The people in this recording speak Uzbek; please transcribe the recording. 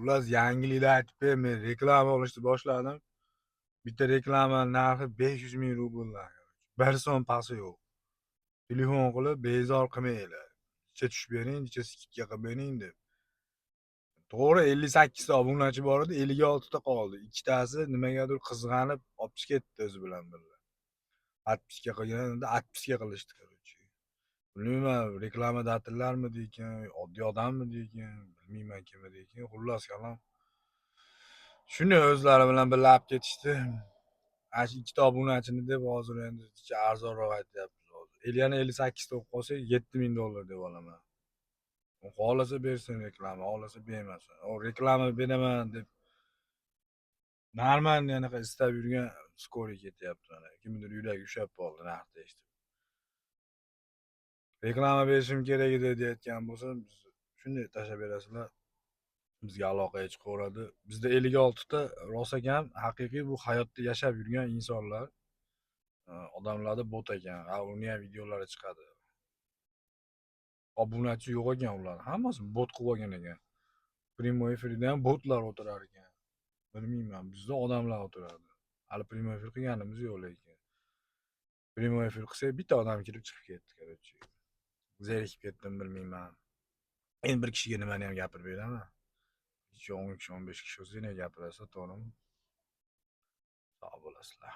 Xullas, yangiliklar aytib ber, men reklama olishni boshladim. Bitta reklama narxi 500 ming rubldan. Bir so'm pasti yo'q. Telefon qilib bezor qilmanglar. Necha tushib bering, necha скидка qilib bering deb. To'g'ri, 58 ta obunachi bor edi, 56 ta qoldi. Ikkitasi nimagadir qizg'anib olib chiqib ketdi o'zi bilan birga. Отписка qilganda отписка qilishdi, короче. Bilmayman, рекламодатель larmidi ekan, oddiy odammidi ekan, bilmayman kim edi ekan. Xullas kalom, shuni o'zlari bilan birga olib ketishdi. Ana shu ikkita obunachini deb hozir endi arzonroq aytyapmiz hozir. Yana 58 ta bo'lib qolsa, 7000 dollar deb olaman. U xohlasa bersin reklama, xohlasa bermasin. U reklama beraman deb нормальный anaqa istab yurgan скорый ketyapti mana. Kimnidir yuragi ushlab qoldi narxni eshitib. Reklama berishim kerak edi deyotgan bo'lsa, biz shunday tashlab berasizlar. Bizga aloqaga chiqaveradi. Bizda 56 ta rosakam haqiqiy bu hayotda yashab yurgan insonlar. Odamlarda bot ekan. Ha, uni ham videolari chiqadi. Obunachi yo'q ekan ular. Hammasi bot qilib olgan ekan. Прямой efirda ham botlar o'tirar ekan. Bilmayman, bizda odamlar o'tiradi. Hali прямой efir qilganimiz yo'q lekin. Прямой efir qilsak, bitta odam kirib chiqib ketdi, короче. Zerikib ketdim, bilmayman. Endi bir kishiga nimani ham gapirib beraman. Necha 10 kishi, 15 kishi bo'lsa, yana gapirasiz, to'g'rimi? Sog' bo'lasizlar.